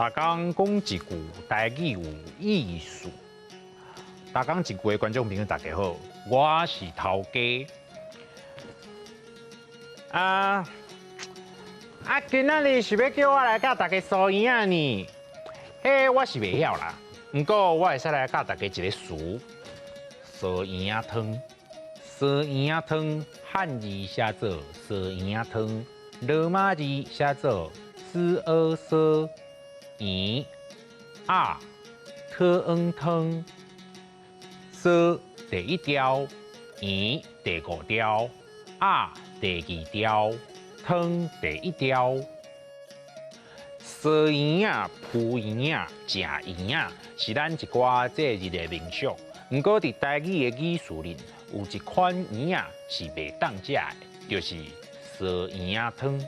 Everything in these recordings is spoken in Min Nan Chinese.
逐工講一句台語有意思。逐工一句的觀眾朋友大家好，我是頭家。啊啊！今仔日是欲叫我來教大家酥圓仔呢？彼我是袂曉啦，毋過我會使來教大家一个詞：酥圓仔湯。酥圓仔湯，漢字寫做酥圓仔湯，羅馬字寫做斯阿索圓啊特恩湯。酥第一調，圓第五調，仔第二調，湯第一調。酥圓仔、鋪圓仔、食圓仔，是咱一寡節日的民俗。毋過佇台語的語詞裡，有一款圓仔是袂當食的，就是酥圓仔湯。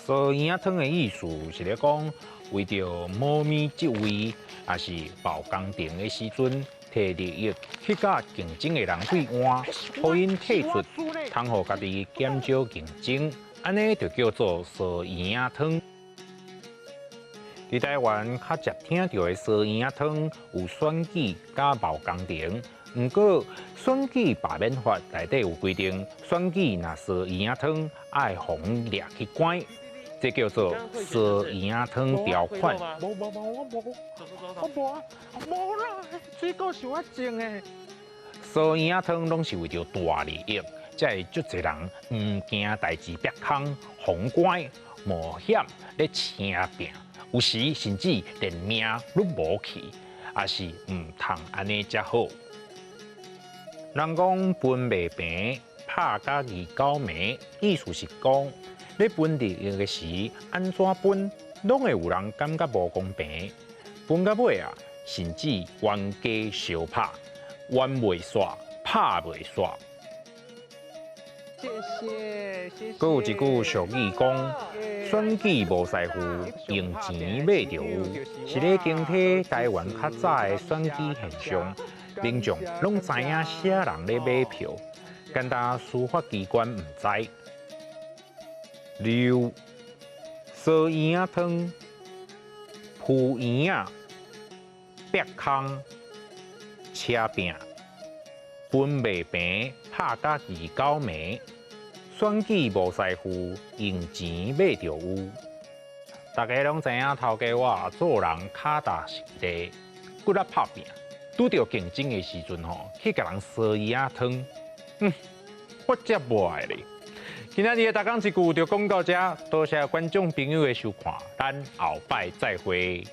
酥圓仔湯的意思是咧講，為著某物職位，抑是貿工程的時陣，提利益去佮競爭的人對換，予𪜶退出，通予家己減少競爭，按呢就叫做酥圓仔湯。佇台灣較常聽著的酥圓仔湯有選舉佮貿工程，毋過選舉罷免法內底有規定，選舉若酥圓仔湯愛予𪜶掠去關，這叫做酥圓仔湯條款。無無無，我無，我無啊，無啦，水果是我種的。酥圓仔湯攏是為著大利益，才會足濟人毋驚代誌煏空、予𪜶關、冒險咧晟拚，有時甚至連命攏無去，也是毋通按呢才好。人講分袂平，拍甲二九暝，意思是講，咧分利益的時，按怎分，攏會有人感覺無公平。分到尾啊，甚至冤家相拍，冤袂煞，拍袂煞。謝謝，謝謝。閣有一句俗語講：選舉無師傅，用錢買就有，是咧警惕台灣較早的選舉現象，民眾攏知影啥人咧買票，干焦司法機關毋知。六酥圓仔湯、鋪圓仔、煏空、晟拚、分袂平，拍甲二九暝，選舉無師傅，用錢買就有。大家攏知影頭家我做人跤踏實地，骨力拍拚，拄著競爭的時陣吼，去共人酥圓仔湯，我才無愛咧。今仔日的逐工一句就講到遮，多謝觀眾朋友的收看，咱後擺再會。